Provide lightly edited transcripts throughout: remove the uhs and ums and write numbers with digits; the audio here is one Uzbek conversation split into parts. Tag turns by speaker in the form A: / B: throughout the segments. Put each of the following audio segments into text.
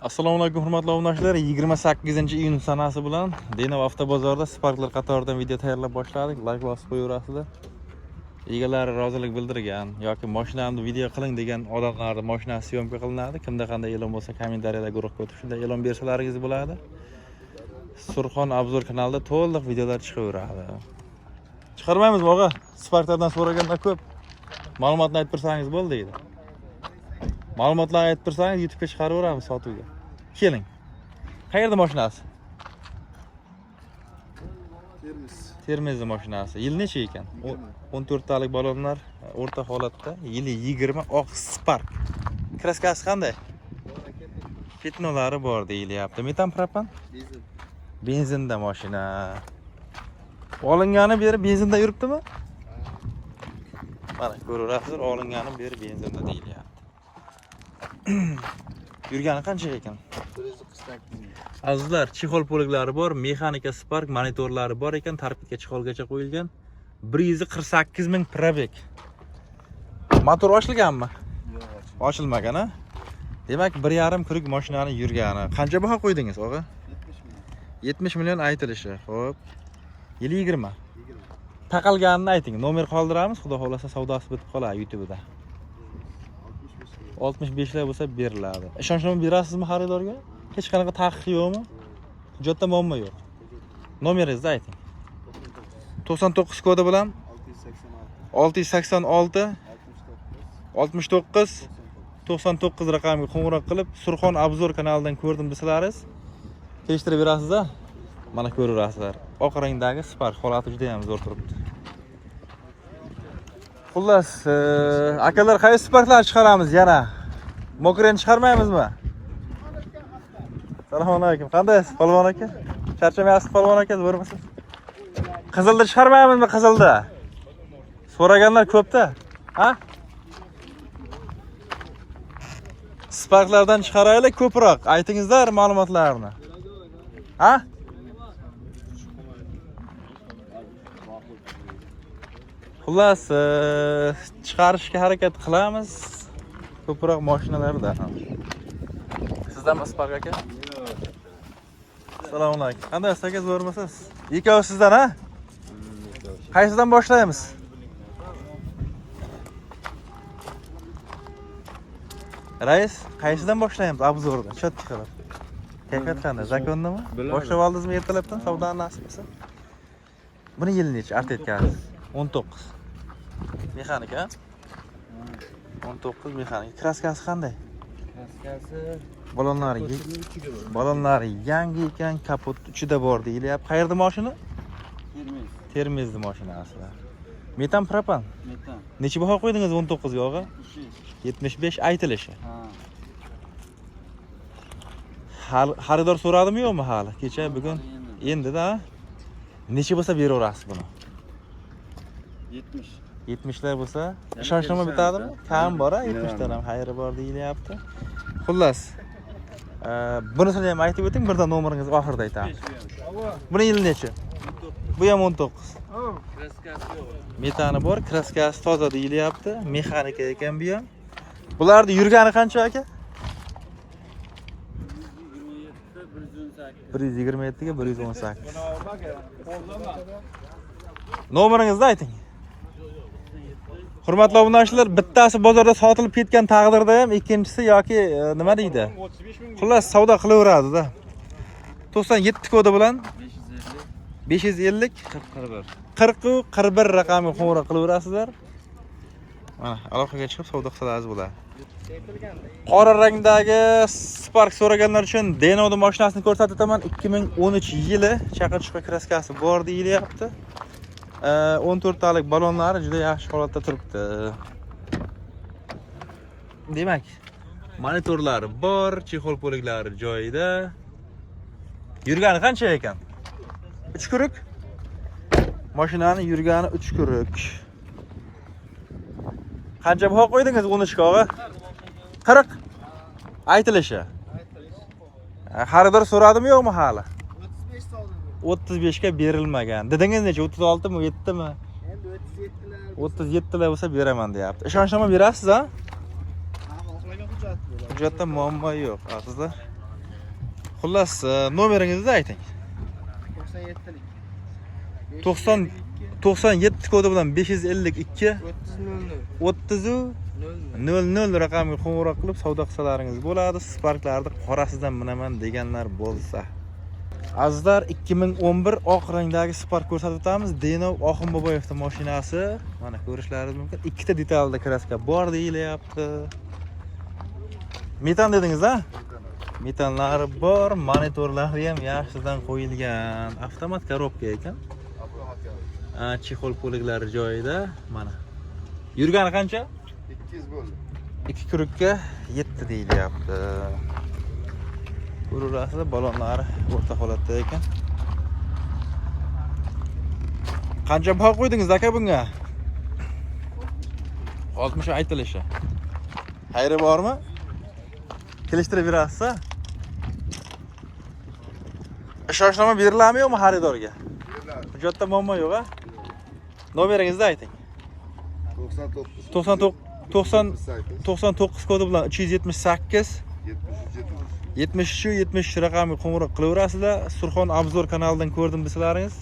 A: Assalomu alaykum hurmatli obunachilar. 28-iyun sanasi bilan Denov avtobozorida Sparklar qatoridan video tayyorlab boshladik. Like bosib qo'yaverasizlar. Egalari rozilik bildirgan yoki mashinamni video qiling degan odamlarning mashinasi syomka qilinadi. Kimda qanday e'lon bo'lsa, kommentariyada guruhga o'tib shunday e'lon bersalaringiz bo'ladi. Surxon Obzor kanalida to'liq videolar chiqaveradi. Chiqarmaymizmi og'a? Sparklardan so'raganlar ko'p. Ma'lumotni aytib bersangiz bo'ldi deydi. Ma'lumotlarni aytib tursangiz YouTube'ga chiqaraveramiz sotuvga. Keling. Qayerda mashinasi?
B: Termiz.
A: Termizda mashinasi. Yil necha ekan? 14 talik balonlar o'rta holatda. Yili 20 oq Spark. Kraskasi qanday? Fitnolari bor deyilyapti. Metan propan?
B: Dizel.
A: Benzinda mashina. Olingani beri benzinda yuribdimi? Mana ko'raverasizlar, olingani beri benzinda deyilyapti. Yurgani qancha ekan?
B: 148 ming.
A: Azizlar, chexol poliklari bor, mexanika Spark monitorlari bor ekan, tarpitga chexolgacha qo'yilgan. 148 ming probeg. Motor ochilganmi?
B: Yo'q, ochilmagan.
A: Ochilmagan, a? Demak, 1,5 kurik mashinani yurgani. Qancha baho qo'ydingiz, og'a?
B: 70 ming.
A: 70 million aytilishi. Xo'p. Yili 20.
B: 20.
A: Taqalganini ayting. Nomer qoldiramiz, xudo xolasa savdosi bitib qoladi YouTube'da.
B: 65 ming.
A: 65 lar bo'lsa beriladi. Ishonchnoma berasizmi xaridorga? Hech qanaqa taqiq yo'qmi? Hujjatda muammo yo'q. Nomeringizni ayting.
B: 99.
A: 99 kodi bilan
B: 686.
A: 686
B: 69.
A: 69 99 raqamiga qo'ng'iroq qilib Surxon Obzor kanalidan ko'rdim desalaringiz kelishtirib berasiz-a? Mana ko'raverasizlar. Oq rangdagi Spark holati juda ham zo'r turibdi. Xullas, akalar qaysi Sparklarni chiqaramiz yana? Mokreni chiqarmaymizmi? Assalomu alaykum. Qandaysiz, polvon aka? Charchamayapsiz, polvon aka, zo'rmisiz? Qizilni chiqarmaymizmi, qizilni? So'raganlar ko'pda. Ha? Sparklardan chiqaraylik ko'proq. Aytingizlar ma'lumotlarni. Ha? Xullas, chiqarishga harakat qilamiz ko'proq mashinalarda. Sizdanmi Spark aka? Assalomu alaykum. Qandaysiz aka, zo'rmisiz? Ikkovi sizdan, ha? Qaysidan boshlaymiz? Rais, qaysidan boshlaymiz obzorni? Cho'tki qilib. Kayfiyat qanday? Zakonnimi?
B: Biladi.
A: Boshlab oldingizmi ertalabdan savdoni nasib qilsa? Buni yili necha artayotgansiz? 19. Mexanika? 19 mexanika. Kraskasi qanday?
B: Kraskasi
A: Balonlari
B: uchiga bor.
A: balonlari yangi ekan, kapot uchida bor deyilyapti. Qayerda mashina?
B: Termiz.
A: Termizda mashina aslida. Metan propan.
B: Metan.
A: Necha baho qo'ydingiz 19 ga og'a?
B: 75.
A: 75 aytilishi.
B: Ha.
A: Xaridor so'radimi yo'qmi hali? Kecha, bugun endi-da. Necha bo'lsa beraverasiz buni?
B: 70.
A: 70 lar bo'lsa,
B: Yana
A: ishonchnoma
B: kelishamiz,
A: bitadimi?
B: ha?
A: Kam bor, a,
B: Bilaman.
A: 70 dan ham xayri bor deyilyapti. Xullas, bunisini ham aytib o'ting, birdan nomeringizni oxirida aytamiz. Buni yili necha? Bu ham 19.
B: Kraskasi yo'q.
A: Metani bor, kraskasi toza deyilyapti. Mexanika ekan bu ham. Bularni yurgani qancha aka?
B: 127 118.
A: 127 ga 118. Nomeringizni ayting. Hurmatli obunachilar, bittasi bozorda sotilib ketgan taqdirda ham ikkinchisi yoki nima deydi? Xullas, savdo qilaveradi-da. 97 kodi bilan
B: 550
A: 550
B: 41.
A: 40 41 raqamiga qo'ng'iroq qilaverasizlar. Mana aloqaga chiqib savdo qilsangiz bo'ladi. Qora rangdagi Spark so'raganlar uchun Denovni mashinasini ko'rsatib o'taman. 2013 yili chaqir-chuqur kraskasi bor deyilyapti. 14 talik balonlari juda yaxshi holatda turibdi. Demak, monitorlari bor, chexol poliklari joyida. Yurgani qancha ekan? 3 kurik. Mashinani yurgani 3 kurik. Qancha baho qo'ydingiz 13 ga og'a? 40. Aytilishi. Xaridor so'radimi yo'qmi hali?
B: 35 soldim.
A: 35 ga berilmagan. Dedingiz necha? 36 mi, 7 mi?
B: Endi 37 lar.
A: 37 lar bo'lsa beraman deyapti. Ishonchnoma berasiz, ha?
B: Ha, xohlagan hujjat bo'ladi.
A: Hujjatda muammo yo'q, azizlar. Xullas, nomeringizni ayting.
B: 97lik.
A: 90 97 kodi bilan 552
B: 30 00
A: 30
B: 00.
A: 00 raqamiga qo'ng'iroq qilib savdo qilsalaringiz bo'ladi. Sparklarni qorasidan minaman deganlar bo'lsa. Azizlar, 2011 oq rangdagi Spark ko'rsatib o'tamiz. Denov Oxunboboyevning mashinasi. Mana ko'rishlaringiz mumkin. Ikkita detalda краска bor deyilyapti. Metan dedingiz, a? Metanlari bor, monitorlari ham yaxshidan qo'yilgan. Avtomat коробка ekan. A, чехол poliklari joyida. Mana. Yurgani qancha?
C: 200 bo'ldi.
A: Ikki круг ka yetti deyilyapti. Ko'raverasizlar, balonlari o'rta holatda ekan. Qancha baho qo'ydingiz, aka, bunga? 60 aytilishi. Xayri bormi? Kelishtirib berasiz? Ishonchnoma beriladimi, yo'qmi xaridorga?
C: Beriladi.
A: Hujjatda muammo yo'q, a? Nomeringizni ayting.
C: 99.
A: 99 90
C: 98.
A: 99 kodi bilan 378
C: 73 73.
A: 73 73 raqamiga qo'ng'iroq qilaverasizlar. Surxon Obzor kanalidan ko'rdim desalaringiz,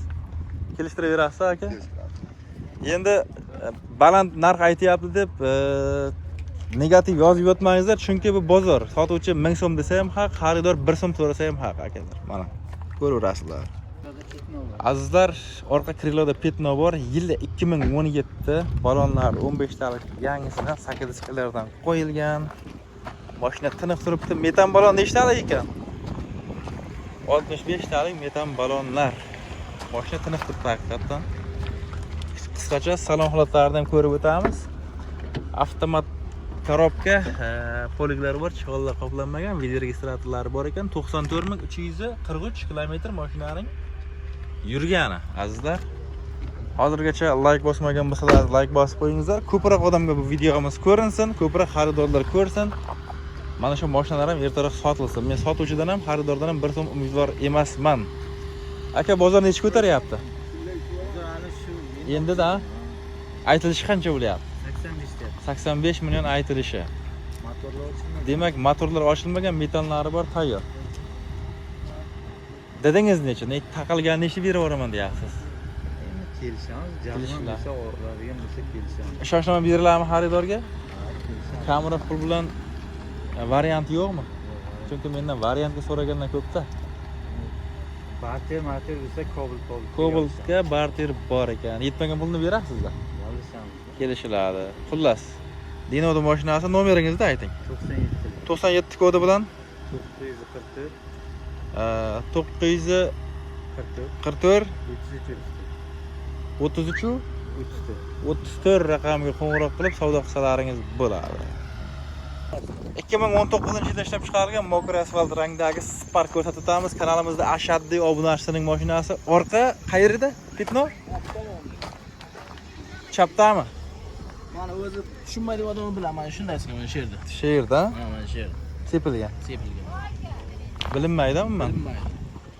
A: kelishtirib berasiz, aka. Endi baland narx aytyapti deb negativ yozib yotmangizlar, chunki bu bozor. Sotuvchi 1000 so'm desa ham haq, xaridor 1 so'm so'rasa ham haq, akalar. Mana ko'raverasizlar. Azizlar, orqa крыло da пятно bor. Yili 2017, balonlar 15 talik yangisidan sakadiskalardan qo'yilgan. Mashina tiniq turibdi. Metan balon nechtalik ekan? 65 talik metan balonlar. Mashina tiniq turibdi haqiqatdan. Qisqacha salon holatlarini ham ko'rib o'tamiz. Avtomat коробка, poliklari bor, чехол lar qoplanmagan, video registratorlari bor ekan. 94 343 kilometr mashinaning yurgani, azizlar. Hozirgacha layk bosmagan bo'lsalar, layk bosib qo'yingizlar. Ko'proq odamga bu videomiz ko'rinsin, ko'proq xaridorlar ko'rsin. Mana shu mashinalar ham ertaroq sotilsin. Men sotuvchidan ham, xaridordan ham bir so'm umidvor emasman. Aka, bozor necha ko'taryapti? Endi-da aytilishi qancha bo'lyapti?
B: 85 deyapti.
A: 85 million aytilishi.
B: Motorlar ochilmagan.
A: Demak, motorlar ochilmagan, metanlari bor, tayyor. Dedingiz necha? Ne taqilgan necha berib yuboraman deyapsiz?
B: Endi kelishamiz, jazman
A: Kelishiladi.
B: bo'lsa, og'irladigan bo'lsa kelishamiz.
A: Ishonchnoma beriladimi xaridorga?
B: Kelishamiz.
A: Kamroq pul bilan varianti yo'qmi? Chunki mendan variantga so'raganlar ko'pda.
B: Barter marter bo'lsa Cobalt Cobalt.
A: Cobaltga barter bor ekan. Yetmagan pulni berasizlar.
B: Olishamiz.
A: Kelishiladi. Xullas, Denovni mashinasi, nomeringizni ayting.
B: 97.
A: 97 kodi bilan
B: 944
A: 944
B: 44 33
A: 33
B: 34.
A: 34 raqamiga qo'ng'iroq qilib savdo qilsalaringiz bo'ladi. 2019 yilda ishlab chiqarilgan мокрый asfalt rangdagi Spark ko'rsatib o'tamiz. Kanalimizda ashaddiy obunachisining mashinasi. Orqa qayerida? Пятно? Chapdami?
B: Mana o'zi tushunmaydigan odam bilan mana shundaysiz, mana shu yerda.
A: Shu yerda
B: Ha, mana shu yerda
A: sepilgan.
B: sepilgan.
A: Bilinmaydi umuman.
B: Bilinmaydi.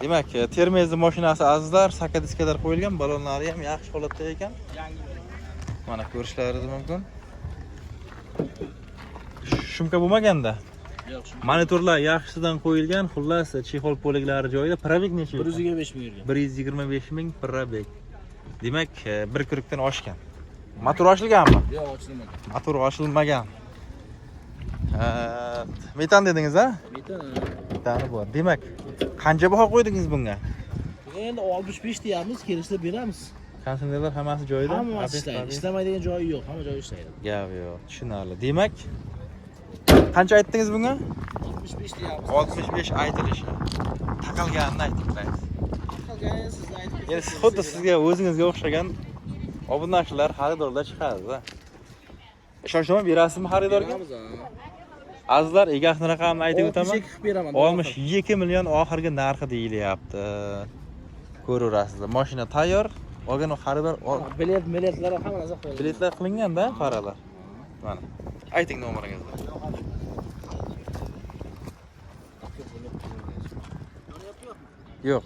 A: Demak, Termezni mashinasi, azizlar, saka diskalar qo'yilgan, balonlari ham yaxshi holatda ekan.
B: Yangi.
A: Mana ko'rishlaringiz mumkin. Шумка bo'lmaganda.
B: Yo'q, shu.
A: Monitorlar yaxshisidan qo'yilgan, xullas, чехол poliklari joyida. Пробег necha?
B: 125 ming yurgan.
A: 125 ming пробег. Demak, bir круг dan oshgan. Motor ochilganmi?
B: Yo'q, ochilmagan.
A: Motor ochilmagan. Metan dedingiz, a?
B: Metan.
A: Metani bor. Demak, qancha baho qo'ydingiz bunga?
B: Endi 65 deyapmiz, kelishsa beramiz.
A: Konditsionerlar hammasi joyida?
B: Hammasi
A: Obed,
B: ishlaydi.
A: obed.
B: Ishlamaydigan joyi yo'q, hamma joyi ishlaydi.
A: Gap yo'q, tushunarli. Demak, qancha aytdingiz bunga?
B: 65 deyapmiz.
A: 65 aytilishi. Taqalganini ayting, rais.
B: Qolgani siz aytib.
A: Endi xuddi sizga, o'zingizga o'xshagan obunachilar, xaridorlar chiqadi. Ishonchnoma berasizmi xaridorga?
B: Beramiz, ha.
A: Azizlar, egasini raqamini aytib o'taman.
B: 62 qilib beraman.
A: 62 million oxirgi narxi deyilyapti. Ko'raverasizlar. Mashina tayyor. Olgan xaridor
B: Bilet, biletlar hamma narsa qo'yilgan.
A: Biletlar qilingan-da, faralar. Mana. Ayting nomeringizni. Yo'q.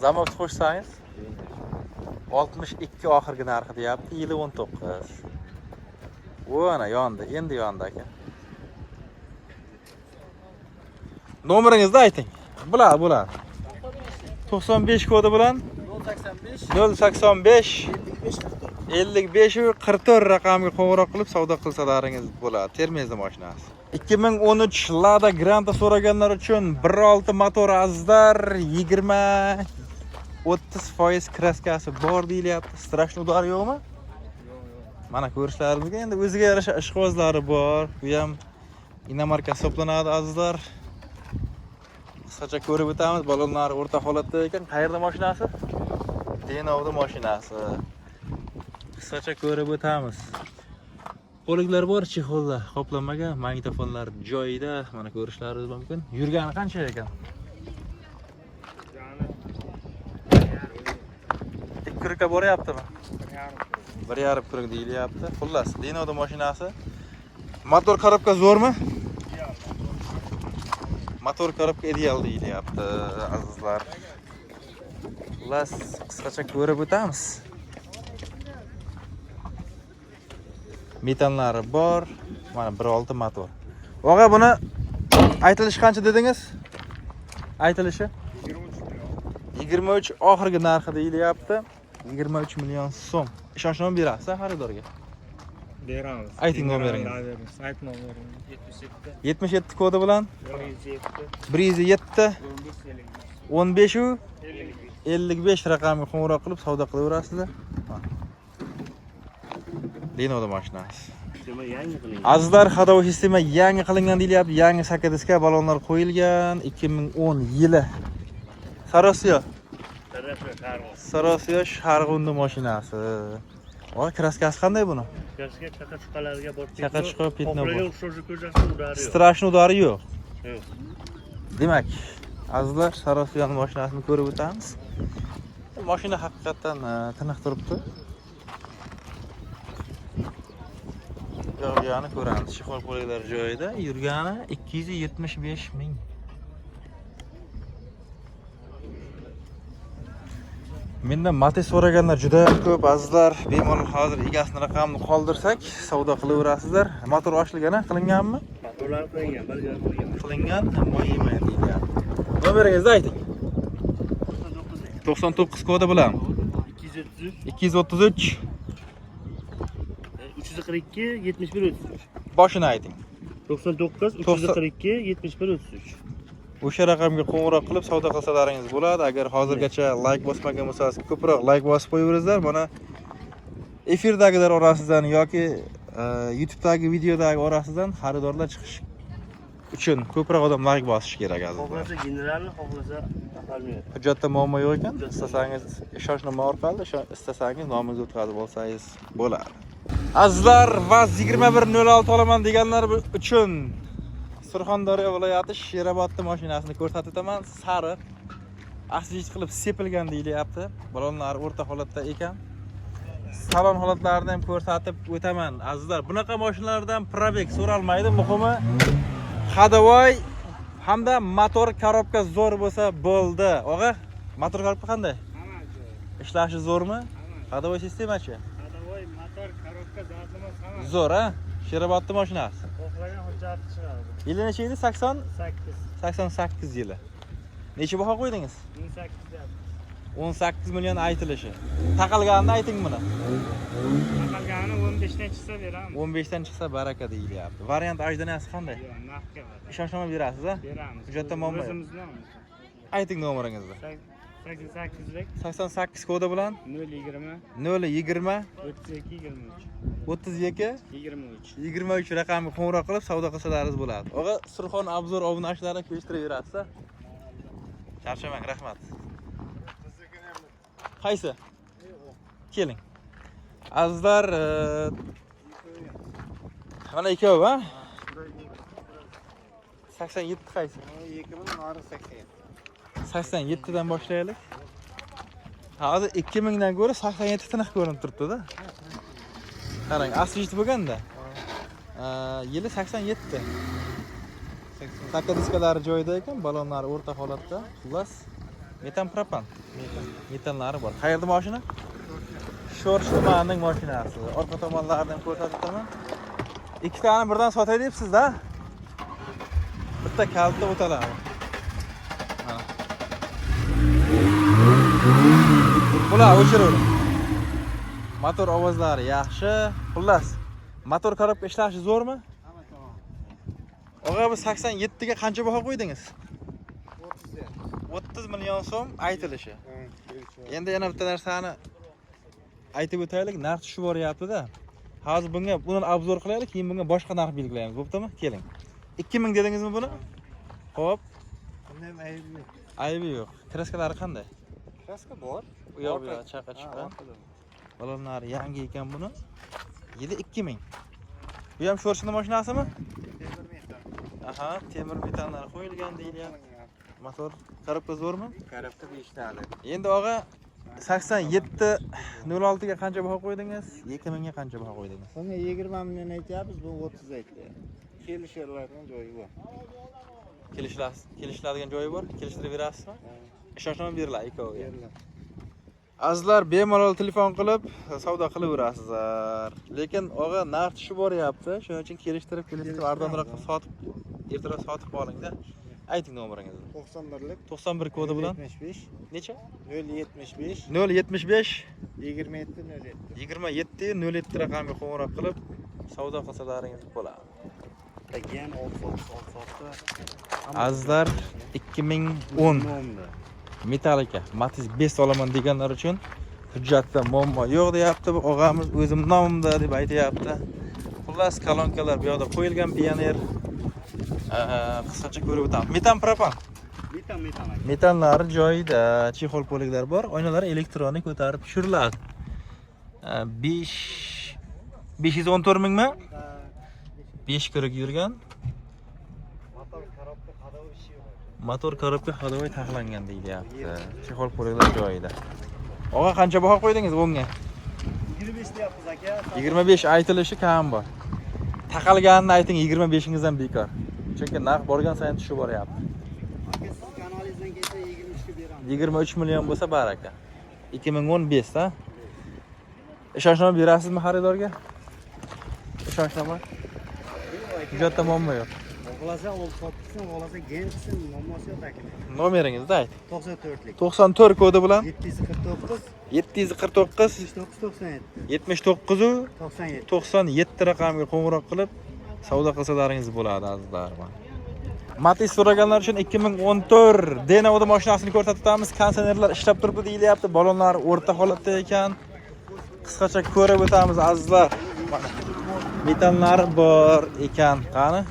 A: Замок qo'shsangiz 62 oxirgi narxi deyapti, yili 19. U ana yondi, endi yondi, aka. Nomeringizni ayting. Bo'ladi, bo'ladi. 95 kodi bilan
B: 085
A: 085
B: 55 44.
A: 55 44 raqamiga qo'ng'iroq qilib savdo qilsalaringiz bo'ladi. Termizda mashinasi. 2013 Lada Granta so'raganlar uchun 1.6 motor azizlar, 20 30% kraskasi bor deyilyapti. Страшный удар yo'qmi? Mana ko'rishlaringizga endi o'ziga yarasha ishqibozlari bor. Bu ham inomarka hisoblanadi azizlar. Qisqacha ko'rib o'tamiz. Balonlari o'rta holatda ekan. Qayerda mashinasi? Denovda mashinasi. Qisqacha ko'rib o'tamiz. Qo'liklar bor, chexolda qoplanmagan, magnitofonlar joyida, mana ko'rishlaringiz mumkin. Yurgani qancha ekan? 2 kurukka boryaptimi? 1,5 kuruk deyilyapti. Xullas, Denovda mashinasi. Motor korobka zo'rmi? Motor korobka ideal deyilyapti, azizlar. Xullas, qisqacha ko'rib o'tamiz. Metanlari bor. Mana 1.6 motor. Og'a, buni aytilishi qancha dedingiz? Aytilishi 23 oxirgi narxi deyilyapti. 23 million so'm. Ishonchnoma berasiz xaridorga?
D: Beramiz.
A: Ayting nomeringizni.
D: Beramiz. Ayt nomeringizni. 77
A: 77 kodi bilan
D: 107
A: 107
D: 15
A: 15
D: 55.
A: 55 raqamiga qo'ng'iroq qilib savdo qilaverasizlar. Denovda mashinasi.
D: Yangi qilingan.
A: Azizlar, ходовой sistema yangi qilingan deyilyapti. Yangi sakadiska balonlar qo'yilgan 2010 yili. Sarosiyo. Sarosiyo Sharg'unni mashinasi. Voy, kraskasi qanday buni?
D: Kraska chaqa-chuqalarga bor.
A: Chaqa-chuqa, pitno bor.
D: Xohlagan o'xshovchi ko'chasida udari yo'q.
A: Strashni udari yo'q.
D: Yo'q.
A: Demak, azizlar, Sarosiyoning mashinasini ko'rib o'tamiz. Mashina haqiqatan tiniq turibdi. Yurgani ko'ramiz. Chexol qo'ylar joyida yurgani 275 ming. Mendan Matiz so'raganlar juda ham ko'p azizlar. Bemalol hozir egasini raqamini qoldirsak, savdo qilaverasizlar. Motor ochilgan, qilinganmi?
D: Motorlar qilingan, bir joy qo'ygan.
A: Qilingan, moy yemaydi degan. Nomeringizni ayting. 99 kodi bilan
D: 233
A: 233
D: 342 71 33.
A: Boshini ayting.
D: 99 342 71 33.
A: O'sha raqamga qo'ng'iroq qilib savdo qilsalaringiz bo'ladi. Agar hozirgacha like bosmagan bo'lsangiz, ko'proq like bosib qo'yaverasizlar. Mana efirdagilar orasidan yoki YouTube'dagi videodagi orasidan xaridorlar chiqish uchun ko'proq odam like bosishi kerak azizlar.
D: Xohlasa generalni, xohlasa Palmyra.
A: Hujjatda muammo yo'q ekan. Istasangiz ishonchnoma orqali, istasangiz nomingizni o'tkazib olsangiz bo'ladi. Azizlar, VAZ 2106 olaman deganlar uchun Surxondaryo viloyati Sherobodda mashinasini ko'rsatib o'taman. Sariq asijit qilib sepilgan deyilyapti. Balonlar o'rta holatda ekan. Salon holatlarini ham ko'rsatib o'taman. Azizlar, bunaqa mashinalardan probeg so'ralmaydi. Muhimi ходовой hamda motor korobka zo'r bo'lsa bo'ldi. Og'a, motor korobka qanday? Ishlashi zo'rmi? Ходовой sistemachi?
D: Ходовой motor korobka zatlama hamma.
A: Zo'r, ha? Sherobodda mashinasi.
D: Xohlagan hujjati chiqadi.
A: Yili necha edi? 80
D: 8
A: 88 yili. Necha baho qo'ydingiz?
D: 18 deyapti.
A: 18 million aytilishi. Taqalganini ayting buni.
D: Taqalgani 15 dan chiqsa beramiz.
A: 15 dan chiqsa baraka deyilyapti. Variant ajdanasi qanday?
D: Yo'q, naqdga
A: Ishonchnoma berasiz, ha?
D: beramiz.
A: Hujjatda muammo yo'q.
D: O'zimizni olamiz.
A: Ayting nomeringizni.
D: 88lik
A: 88 kodi bilan
D: 020
A: 020
D: 32 23
A: 32
D: 23
A: 23 raqamiga qo'ng'iroq qilib savdo qilsalaringiz bo'ladi. Og'a, Surxon Obzor obunachilari kelishtirib berasiz-a? Charchamang, rahmat. Qaysi? Keling. Azizlar, mana ikkovi, ha? 87 qaysi?
C: 2087.
A: 87 dan boshlaylik. Hozir 2000 dan ko'ra 87 tiniq ko'rinib turibdi-da. Qarang, asli bo'lganda. Yili 87. Taka diskalari joyida ekan, balonlari o'rta holatda. Xullas, metan propan. Metanlari bor. Qayerda mashina? Sho'rchi tumanining mashinasi. Orqa tomonlarini ham ko'rsatib o'taman. Ikki tani birdan sotay debsiz-da? Bitta kalta o'taladi. Bular o'chiravering. Motor ovozlari yaxshi. Xullas, motor korobka ishlashi zo'rmi? Og'a, bu 87 ga qancha baho qo'ydingiz? 30 million so'm aytilishi. Endi yana bitta narsani aytib o'taylik, narx tushib boryapti-da. Hozir bunga buni обзор qilaylik, keyin bunga boshqa narx belgilaymiz. Bo'ptimi? Keling. 2000 dedingizmi buni? Xo'p,
D: Bunday aybi yo'q.
A: Aybi yo'q. Kraskalari qanday?
D: Kraska bor.
A: U yoq bu yoq chaqa chiqqan. Balonlari yangi ekan buni. Yili 2000. Bu ham sho'rchini mashinasimi? Aha, temir metanlar qo'yilgan deyilyapti. Motor korobka zo'rmi?
D: Korobka 5 tali.
A: Endi og'a, 87.06 ga qancha baho qo'ydingiz? 2000 ga qancha baho qo'ydingiz?
D: Bunga 20 million aytyapmiz, bu 30 aytyapti. Kelishadigan joyi bor.
A: Kelishiladigan joyi bor. Kelishtirib berasizmi? Ishonchnoma beriladi ikkoviga.
D: Beriladi.
A: Azizlar, bemalol telefon qilib savdo qilaverasizlar. Lekin og'a, narx tushib boryapti. Shuning uchun kelishtirib, kelishtirib arzonroq qilib sotib, ertaroq sotib olingda. Ayting nomeringizni.
D: 91lik
A: 91 kodi bilan
D: 75
A: necha?
D: 075
A: 075
D: 27 07.
A: 27 07 raqamiga qo'ng'iroq qilib savdo qilsalaringiz bo'ladi.
D: Tagiyan 6 6 6.
A: Azizlar, 2010 Metallica Matiz 5 olaman deganlar uchun hujjatda muammo yo'q deyapti. Bu og'amiz o'zim nomimda deb aytyapti. Xullas, kolonkalar bu yoqda qo'yilgan Pioneer. Qisqacha ko'rib o'tamiz. Metan, propan.
D: Metan, metan.
A: Metanlari joyida, chexol poliklar bor, oynalar elektronik ko'tarib tushiriladi. 5 514 mingmi? 5 kirik yurgan.
D: Motor korobka ходовой ishi yo'q.
A: Motor korobka ходовой taxlangan deyilyapti. Chexol poliklar joyida. Og'a, qancha baho qo'ydingiz bunga?
D: 25 deyapmiz aka.
A: 25 aytilishi, kam bor. Taqalganini ayting, 25ingizdan bekor. Chunki narx borgan sayin tushib boryapti.
D: Aka, siz kanalingizdan kelsa 23 ga beramiz.
A: 23 million bo'lsa baraka. 2015 ha? Ishonchnoma berasizmi xaridorga? Ishonchnoma? Hujjatda muammo yo'q.
D: Xohlasa olib sotsin, xohlasa gen qilsin, muammosi yo'q aka.
A: Nomeringizni ayting.
D: 94lik.
A: 94 kodi bilan
D: 749
A: 749
D: 79 97.
A: 79
D: 97.
A: 97 raqamiga qo'ng'iroq qilib savdo qilsalaringiz bo'ladi, azizlar. Matiz so'raganlar uchun 2014 Denovda mashinasini ko'rsatib o'tamiz. Konditsionerlar ishlab turibdi deyilyapti. Balonlar o'rta holatda ekan. Qisqacha ko'rib o'tamiz, azizlar. Mana metanlari bor ekan. Qani?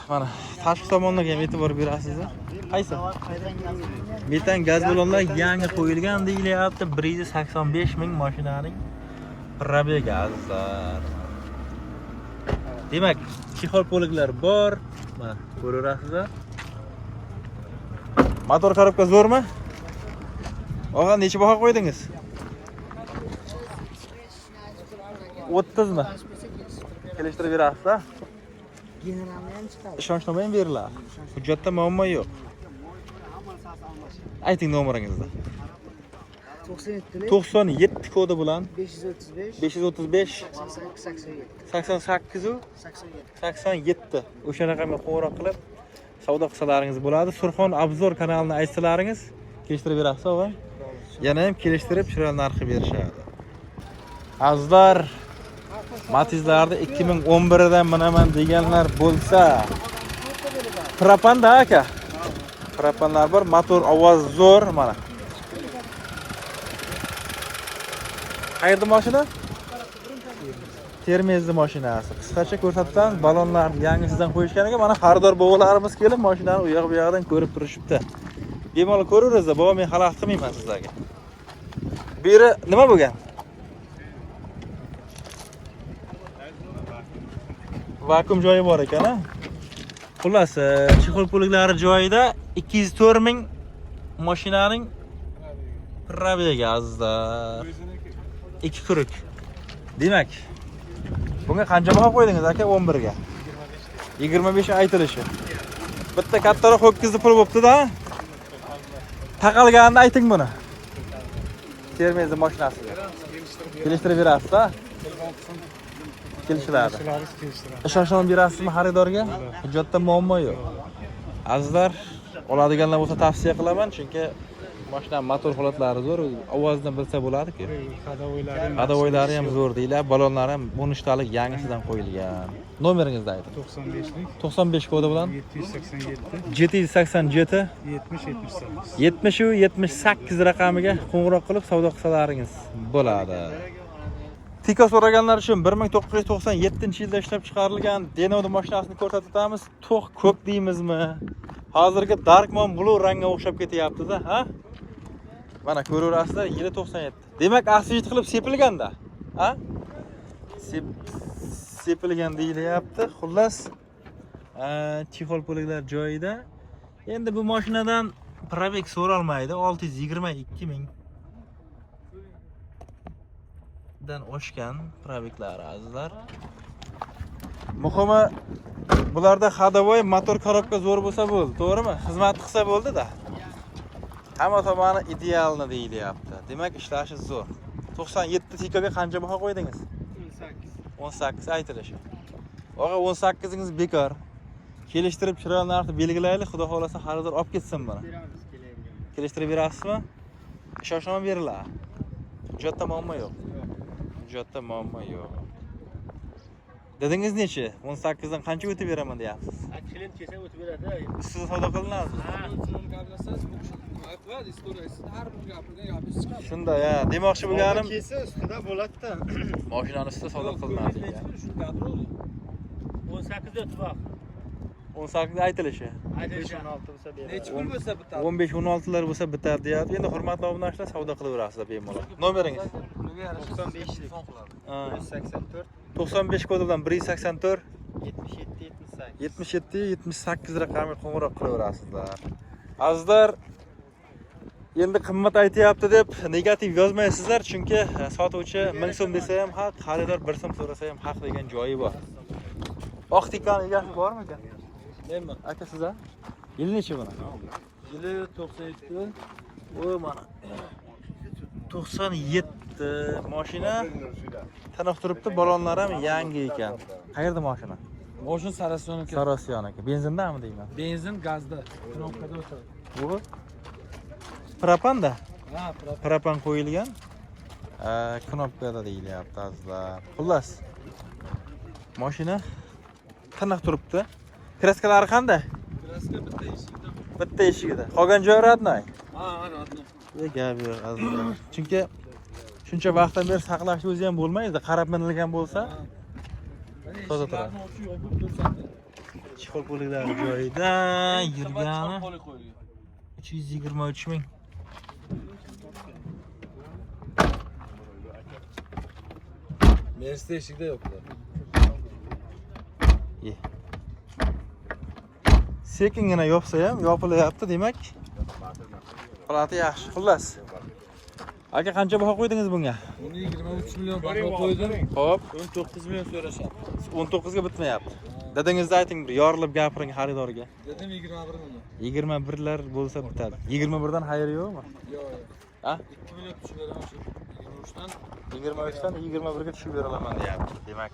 A: Mana tashqi tomonlarga ham e'tibor berasizlar. Qaysi? Metan gaz ballonlar yangi qo'yilgan deyilyapti. 185 ming mashinaning пробег i, azizlar. Demak, chexol poliklar bor. Mana ko'raverasizlar. Motor korobka zo'rmi? Og'a, necha baho qo'ydingiz? 30 mi? Kelishtirib berasiz-a?
B: Generalni ham chiqadi.
A: Ishonchnoma ham beriladi. Hujjatda muammo yo'q. Ayting nomeringizni.
B: 97lik
A: 97 kodi bilan
B: 535
A: 535
B: 88 87
A: 88 u
B: 87.
A: 87 o'sha raqamga qo'ng'iroq qilib savdo qilsalaringiz bo'ladi. Surxon Obzor kanalini aytsalaringiz kelishtirib berasiz, og'a. Yana ham kelishtirib chiroyli narxi berishadi. Azizlar, Matizlarni 2011 dan minaman deganlar bo'lsa, propanda aka. Propanlar bor, motor ovoz zo'r mana. Qayerda mashina? Termizli mashinasi. Qisqacha ko'rsatib, balonlarni yangisidan qo'yishgan ekan. Mana xaridor bobolarimiz kelib mashinani u yoq bu yoqdan ko'rib turishibdi. Bemalol ko'raverasizlar, bobo, men xalaqit qilmayman sizlarga. Bu yeri nima bo'lgan? Vakuum joyi bor ekan, ha? Xullas, chexol poliklari joyida, 204 ming mashinaning пробег i, azizlar. 2 круг. Demak, bunga qancha baho qo'ydingiz aka 11 ga? 25 aytilishi. Bitta kattaroq ho'kizni puli bo'pti-da. Taqalganini ayting buni. Termizni mashinasiga. Kelishtirib berasiz-a? Kelishiladi. Ishonchnoma berasizmi xaridorga? Hujjatda muammo yo'q. Azizlar, Oladiganlar bo'lsa, tavsiya qilaman, chunki mashina motor holatlari zo'r, ovozidan bilsa bo'ladi-ku.
E: Ходовой lari ham.
A: Ходовой lari ham zo'r deyiladi, ballonlari ham 13 talik yangisidan qo'yilgan. Nomeringizni ayting.
E: 95lik.
A: 95 kodi bilan
E: 787.
A: 787.
E: 70 78.
A: 70 78 raqamiga qo'ng'iroq qilib savdo qilsalaringiz bo'ladi. Tika so'raganlar uchun 1997-yilda ishlab chiqarilgan Denovni mashinasini ko'rsatib o'tamiz. To'q ko'k deymizmi? Hozirgi Darkman Blue rangga o'xshab ketyapti-da, ha? Mana ko'raverasizlar, yili 97. Demak, освежить qilib sepilganda, ha? Sepilgan deyilyapti. Xullas, чехол pullar joyida. Endi bu mashinadan пробег so'ralmaydi. 622 ming dan oshgan пробег lari, azizlar. Muhimi, bularda ходовой, motor, коробка zo'r bo'lsa bo'ldi, to'g'rimi? Xizmat qilsa bo'ldi-da. Hamma tomoni идеальный deyilyapti. Demak, ishlashi zo'r. 97 Tikaga qancha baho qo'ydingiz?
E: 18.
A: 18 aytilishi. Og'a, 18ingiz bekor. Kelishtirib, chiroyli narxni belgilaylik, xudo xohlasa xaridor olib ketsin buni.
D: Beramiz kelayotgan.
A: Kelishtirib berasizmi? Ishonchnoма beriladi. Hujjatda muammo yo'q. Hujjatda muammo yo'q. Dedingiz nechi? 18 dan qancha o'tib beraman deyapsiz?
B: Klient kelsa o'tib beradi.
A: Ustida savdo qilinadimi?
F: Gaplashsangiz, bu kishi nima qiladi, istoriyasi har bir gapirgan gapingiz chiqadi.
A: Shunday, ha, demoqchi bo'lganim,
D: Kelsa ustida bo'ladi-da.
A: mashinani ustida savdo qilinadi degan.
F: Shu gapiravering.
B: 18 da o'tib baq.
A: 18 aytilishi.
B: Aytilishi.
D: 16 bo'lsa beradi.
F: Nechi pul bo'lsa bitadi.
A: 15 16lar bo'lsa bitadi deyapti. Endi hurmatli obunachilar, savdo qilaverasizlar bemalol. Nomeringiz?
F: Puliga yarasha
D: 95 lik.
F: telefon qiladi.
A: Ha,
D: 184
A: 95 kodi bilan 184
D: 77 78.
A: 77 78 raqamiga qo'ng'iroq qilaverasizlar. Azizlar, endi qimmat aytyapti deb negativ yozmaysizlar, chunki sotuvchi 1000 so'm desa ham haq, xaridor 1 so'm so'rasa ham haq degan joyi bor. Oq tikani egasi bormi aka?
F: Menman.
A: Aka, siz a? Yil nechi buni?
F: Yili 97.
A: O, mana 97 mashina tiniq turibdi, ballonlar ham yangi ekan. Qayerda mashina?
F: Moshin Sarasoniki.
A: Sarosiyoniki. Benzindami deyman?
F: Benzin gazda. Knopkada o'tadi.
A: Bu propanda.
F: Ha,
A: Propan qo'yilgan. Knopkada deyilyapti, azizlar. Xullas, mashina tiniq turibdi. Краска lari qanday?
F: Краска bitta eshikda.
A: Bitta eshigida. Qolgan joyi родной.
F: Ha, родной.
A: E, gap yo'q, azizlar. Chunki shuncha vaqtdan beri saqlashni o'zi ham bo'lmaydi. Qarab minilgan bo'lsa,
F: Mana
A: Toza turadi.
F: eshiklarni ochib yopib tursan.
A: Чехол pullar joyida yurgani
F: Qo'li qo'yilgan.
A: 323 ming.
F: Mercedes eshikda yo'q ular.
A: Ye. Sekingina yopsa ham yopilyapti, demak. Holati yaxshi. Xullas. Aka, qancha baho qo'ydingiz bunga?
F: Uni 23 million baho qo'ydim.
A: Xo'p,
F: 19 million so'rashyapti.
A: 19 ga bitmayapti. Dadingizni ayting, bir yorilib gapiring xaridorga.
F: Dedim 21 million.
A: 21 lar bo'lsa bitadi. 21 dan xayri yo'qmi?
F: Yo'q, yo'q.
A: Ha?
F: 2 million tushib beraman shu. 23 dan.
A: 23 dan 21 ga tushib bera olaman deyapti. Demak,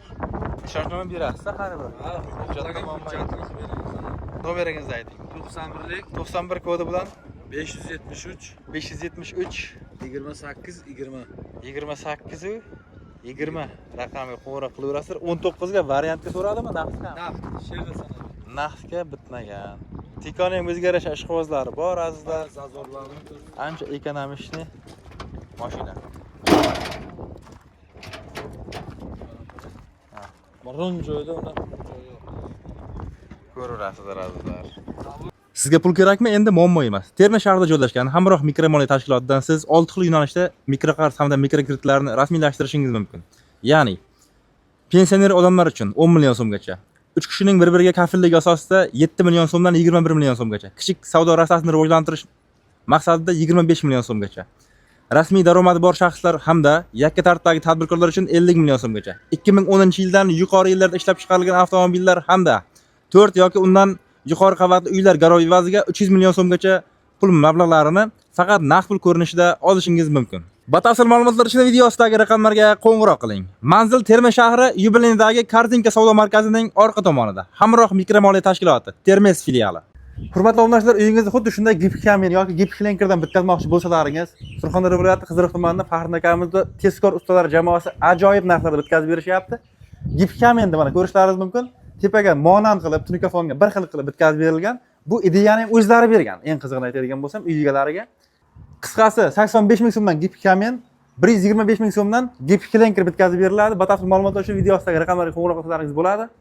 A: ishonchnoma berasiz xaridor.
F: Ha,
A: Hujjatda muammo yo'q.
F: hujjatini qilib beramiz.
A: Nomeringizni ayting.
F: 91lik
A: 91 kodi bilan
F: 573
A: 573
F: 28 20.
A: 28 u 20 raqamiga qo'ng'iroq qilaverasizlar. 19 ga variantga so'radimi, naqdga?
F: Naqd, sherda sanadi.
A: Naqdga bitmagan. Tikoni ham o'ziga yarasha ishqibozlari bor, azizlar.
F: Зазор larini ko'r.
A: Ancha экономичный mashina.
F: Biron joyda unaqa joyi yo'q.
A: Ko'raverasizlar, azizlar. Sizga pul kerakmi? Endi muammo emas. Termiz shahrida joylashgan Hamroh mikromoliya tashkilotidan siz 6 xil yo'nalishda mikroqarz hamda mikrokreditlarni rasmiylashtirishingiz mumkin. Ya'ni pensioner odamlar uchun 10 million so'mgacha, 3 kishining bir-biriga kafilligi asosida 7 million so'mdan 21 million so'mgacha, kichik savdo rastasini rivojlantirish maqsadida 25 million so'mgacha, rasmiy daromadi bor shaxslar hamda yakka tartibdagi tadbirkorlar uchun 50 million so'mgacha, 2010-yildan yuqori yillarda ishlab chiqarilgan avtomobillar hamda 4 yoki undan yuqori qavatli uylar garov evaziga 300 million so'mgacha pul mablag'larini faqat naqd pul ko'rinishida olishingiz mumkin. Batafsil ma'lumotlar uchun video ostidagi raqamlarga qo'ng'iroq qiling. Manzil: Termiz shahri, Yubileydagi Korzinka savdo markazining orqa tomonida. Hamroh mikromoliya tashkiloti, Termiz filiali. Hurmatli obunachilar, uyingizni xuddi shunday gipkamen yoki gipklinkerdan bitkazmoqchi bo'lsalaringiz, Surxondaryo viloyati Qiziriq tumanida Faxriddin akamizda tezkor ustalar jamoasi ajoyib narxlarda bitkazib berishyapti. Gipkamenni mana ko'rishlaringiz mumkin. Tepaga monand qilib, tunikafonga bir xil qilib bitkazib berilgan. Bu ideyani ham o'zlari bergan. Eng qizig'ini aytadigan bo'lsam, uy egalariga. Qisqasi 85 ming so'mdan gipkamen, 125 ming so'mdan gipklinker bitkazib beriladi. Batafsil ma'lumotlar uchun video ostidagi raqamlarga qo'ng'iroq qilsalaringiz bo'ladi.